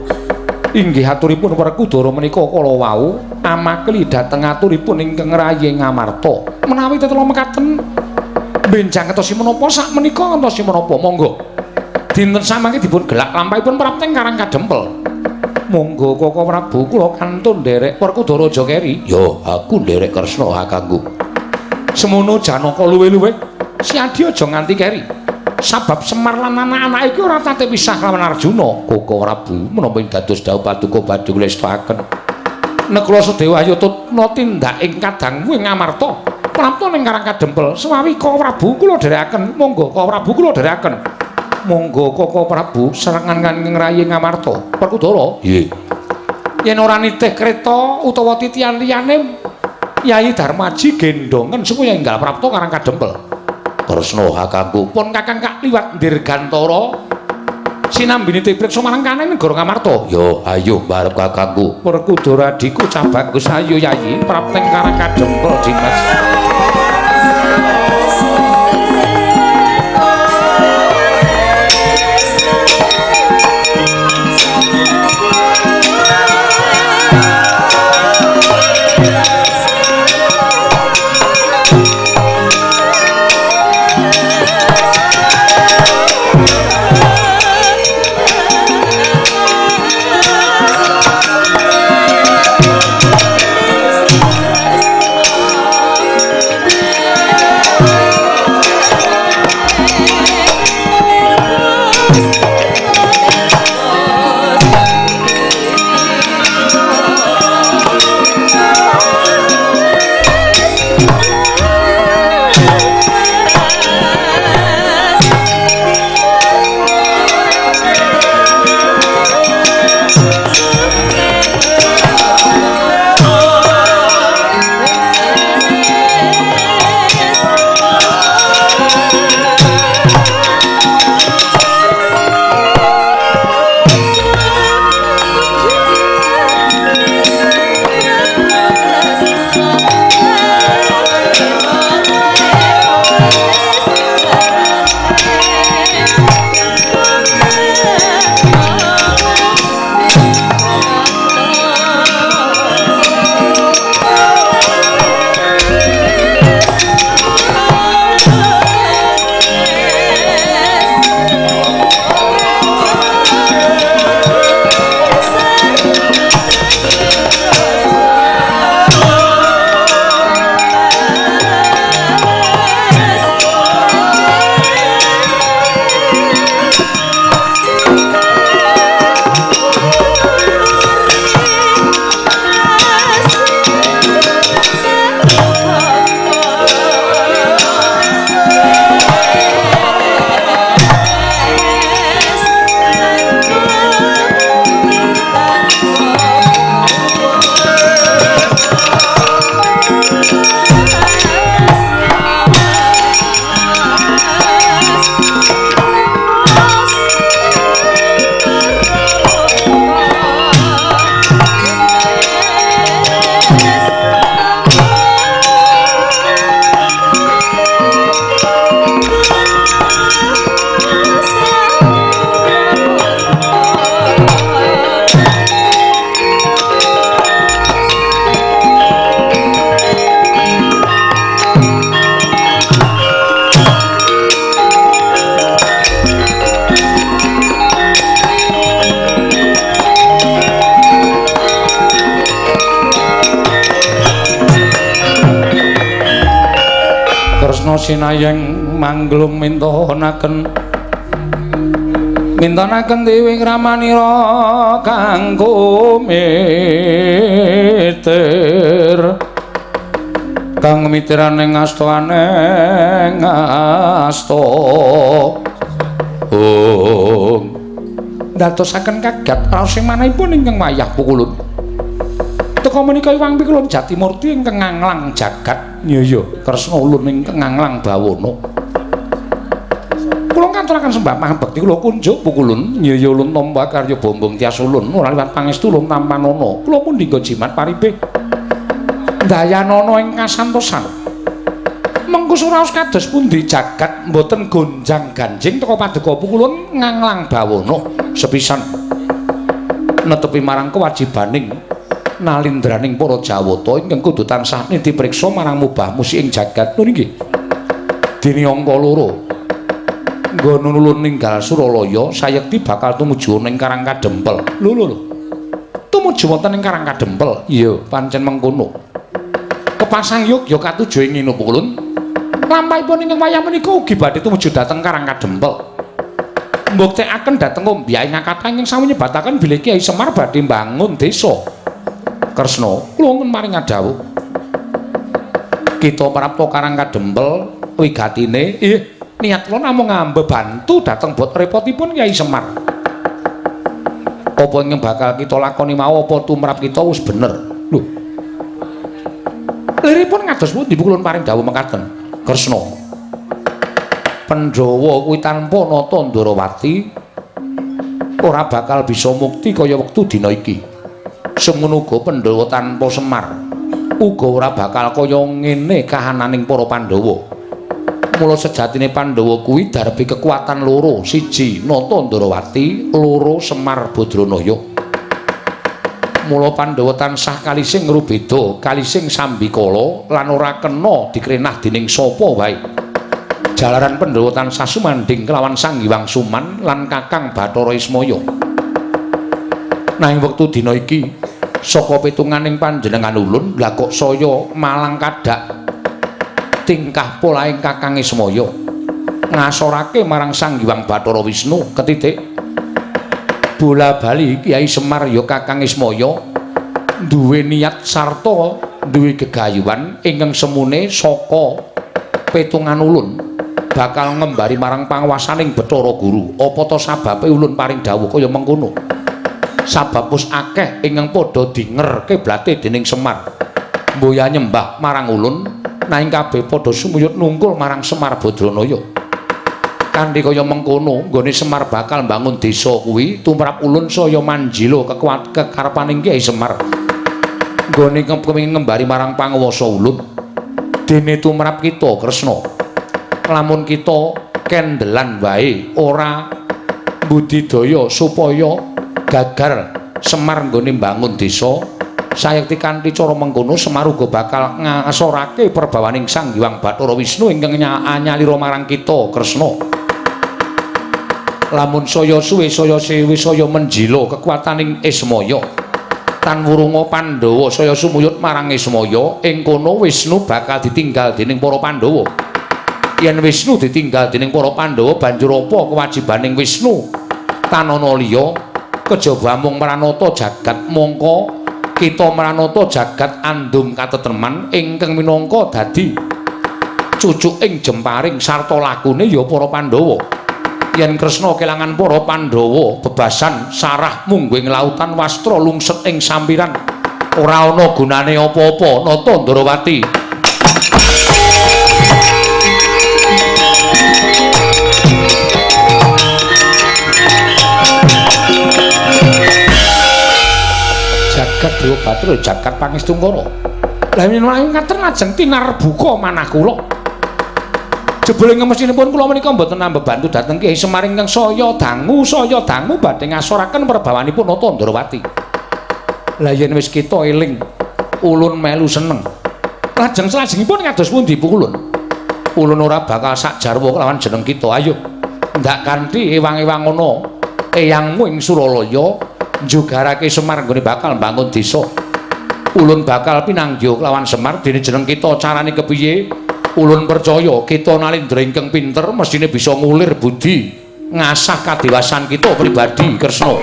Speaker 2: Inggih aturipun Werkudara menika kala wau amakli dhateng aturipun ingkang rayi Ngamarta. Menawi tetela mekaten benjang ngetosi menapa sak menika ngetosi menapa monggo. Dinten samangke dipun gelak lampahipun prapteng Karang Kadempel. Monggo Kaka Prabu kula kantun nderek Werkudara aja keri.
Speaker 1: Yo, aku nderek Kresna kakangku.
Speaker 2: Semono Janaka luwih-luwih si Adi aja nganti keri. Sabab Semar lan anak-anake iki ora tate pisah lawan Arjuna.
Speaker 1: Kaka Prabu menapa ing dados dawuh paduka badhe kula estakaken.
Speaker 2: Nekula Sadewa ayo tutna tindak ing kadangmu ing Ngamarta. Prapta ning Karang Kadempel. Sewawi Kaka Prabu kula dherekaken. Monggo Kaka Prabu kula dherekaken. Monggo Kaka Prabu serangan ing rayi Ngamarta.
Speaker 1: Werkudara. Nggih.
Speaker 2: Yen ora nitih kreta utawa titian liyane Yayi Darmaji gendongen supaya enggal prapta Karang Kadempel.
Speaker 1: Kresna kakangku.
Speaker 2: Pun kakang kak liwat Dirgantara sinambi nitih priksa marang kanen negara Ngamarta.
Speaker 1: Yo ayo barep kakangku.
Speaker 2: Werkudara adhiku cah bagus ayo Yayi prapteng Karang Kadempel Dimas.
Speaker 1: Layang mangglung mintonaken mintonaken dewi kramanira kang kumitir kang mitirane ngastoane ngasto ong ndadosaken kaget raos sing manahipun ingkang wayah pukulun teka menika Iwang Pikulun Jatimurti ingkang nganglang jagat. Iya Kresna ulun ingkang nganglang bawana. Kula ngaturaken sembah pangabekti kula kunjuk pukulun. Iya ulun tampa karya bombong tias ulun ora liwat pangestu ulun tampanana. Kula mundhingga jimat paripih dayanana ing kasantosan. Mengko suraos kados pundi jagat mboten gonjang-ganjing teka paduka pukulun nganglang bawana sepisan netepi marang kewajibaning nalindraning para Jawata ingkang kudu tansah nitipriksa marang mubah musik ing jagat. Nun inggih. Dene angka loro. Nggon ulun ninggal Suralaya sayekti bakal tumuju ning Karang Kadempel. Lho lho lho. Tumuju wonten ing Karang Kadempel. Iya, pancen mengkono. Kepasang yogya katuju ing ngene pukulun. Lampahipun ingkang wayah menika ugi badhe tumuju dhateng Karang Kadempel. Mbuktekaken dhateng ombyah ing kathah ingkang sampun nyebataken bilih Kyai Semar badhe mbangun desa. Kresna, kula wonten maring dawuh. Kita prapta Karang Kadempel wigatine niat kula namung ngambebantu dhateng bot repotipun Kyai Semar. Apa ingkang bakal kita lakoni mau apa tumrap kita wis bener. Lho. Liripun ngados pundi kula paring dawuh mekaten. Kresna. Pandhawa kuwi tanpa nata Ndarawati ora bakal bisa mukti kaya wektu dina iki. Semono uga Pandhawa tanpa Semar uga ora bakal kaya ngene kahananing para Pandhawa. Mula sejatine Pandhawa kuwi darbi kekuatan loro, siji Nata Ndarawati, loro Semar Badranaya. Mula Pandhawa tansah kalising ngrubeda, kalising sambikala lan ora kena dikrenah dening sapa wae. Jalaran Pandhawa tansah sumandhing kelawan Sang Hyang Suman lan Kakang Bathara Ismaya. Nanging wektu dina iki saka pitunganing panjenengan ulun lha kok saya malang kadak tingkah polahing Kakang Ismaya ngasorake marang Sang Hyang Bathara Wisnu ketitik bola bali Kyai Semar ya Kakang Ismaya duwe niat sarta duwe gegayuhan ingkang semune saka pitungan ulun bakal ngembari marang panguwasaning Bathara Guru. Apa ta sababe ulun paring dawuh kaya mengkono? Sabab wis akeh ingkang padha dinger kiblate dening Semar. Mboya nyembah marang ulun nanging kabeh padha sumuyut nungkul marang Semar Badranaya. Kanthi kaya mengkono nggone Semar bakal mbangun desa kuwi tumrap ulun saya manjila kekuat kekarepaning Kyai Semar. Nggone kepengin ngembari marang panguwasa ulun. Dene tumrap kita Kresna. Lamun kita kendelan wae ora budidaya supaya gagar Semar nggone mbangun desa sayekti kanthi cara mengkono Semar uga bakal ngasorake perbawaning Sang Hyang Bathara Wisnu ingkang nyalira marang kita Kresna. Lamun saya suwe saya sewi saya menjila kekuataning Ismaya tan wurunga Pandhawa saya sumuyut marang Ismaya ing kono Wisnu bakal ditinggal dening para Pandhawa. Yen Wisnu ditinggal dening para Pandhawa banjur apa kewajibaning Wisnu tanana liya kejaba mung mranata jagat mongko kita mranata jagat andum katetreman ingkang minangka dadi cucuking jemparing sarta lakune ya para Pandhawa. Yen Kresna kelangan para Pandhawa bebasan sarah mungguing lautan wastra lungset ing sampiran ora ana gunane apa-apa Nata Ndarawati. Jagat Dewa Bathara jagat Pangestungkara. Lah yen ngaten lajeng tinarbuka manah kula. Jebule ngemestinipun kula menika mboten ambebantu dhateng Kyai Semar ingkang saya dangu badhe ngasoraken perbawanipun Nata Ndarawati. Lah yen wis kita eling ulun melu seneng. Lajeng salajengipun kados pundi ulun? Ulun ora bakal sak jarwa kelawan jeneng kita. Ayo ndak kanthi ewang-ewang ana eyangmu ing Suralaya njugarake Semar nggone bakal mbangun desa. Ulun bakal pinanggih kelawan Semar dene jeneng kita carane kepiye? Ulun percaya kita nalindra ingkang pinter mesthine bisa ngulir budi ngasah kadewasan kita pribadi Kresna.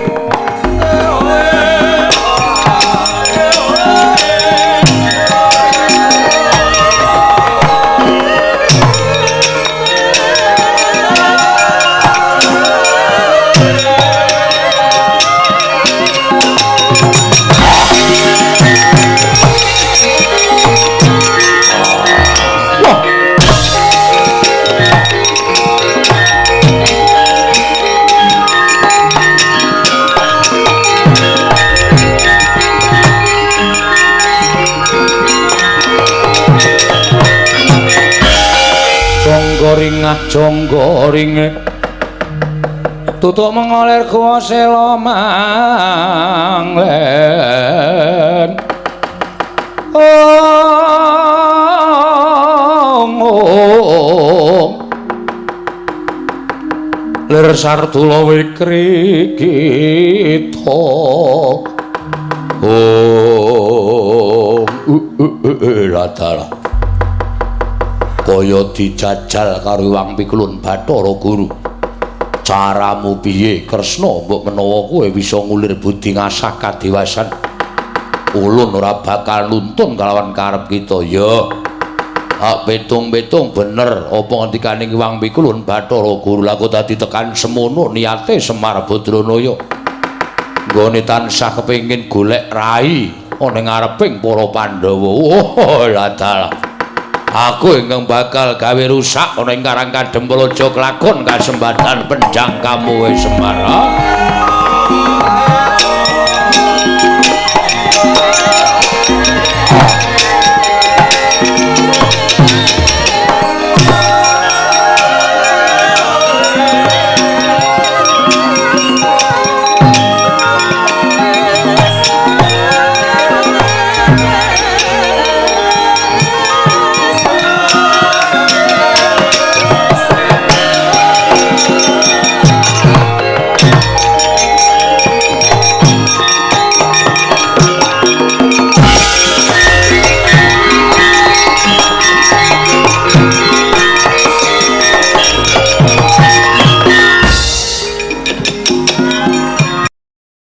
Speaker 1: Ringah jangga ringe tutuk mengolir kuwa sela manglen ong ong lir sardula wikri kita ong latala kaya dijajal karo Hyang Pikulun Bathara Guru. Caramu piye Kresna mbok menawa kowe bisa ngulir budi ngasah kadewasan? Ulun ora bakal nuntun kalawan karep kita ya. Hak petung-petung bener apa ngendikane Hyang Pikulun Bathara Guru laku dadi tekan semono niate Semar Badranaya. Nggone tansah kepengin golek rai ana ing ngareping para Pandhawa. Oh ladalah. Aku ingkang bakal gawe rusak ana ing Karang Kadempel aja kelakon kasembatan penjang kamu Semar.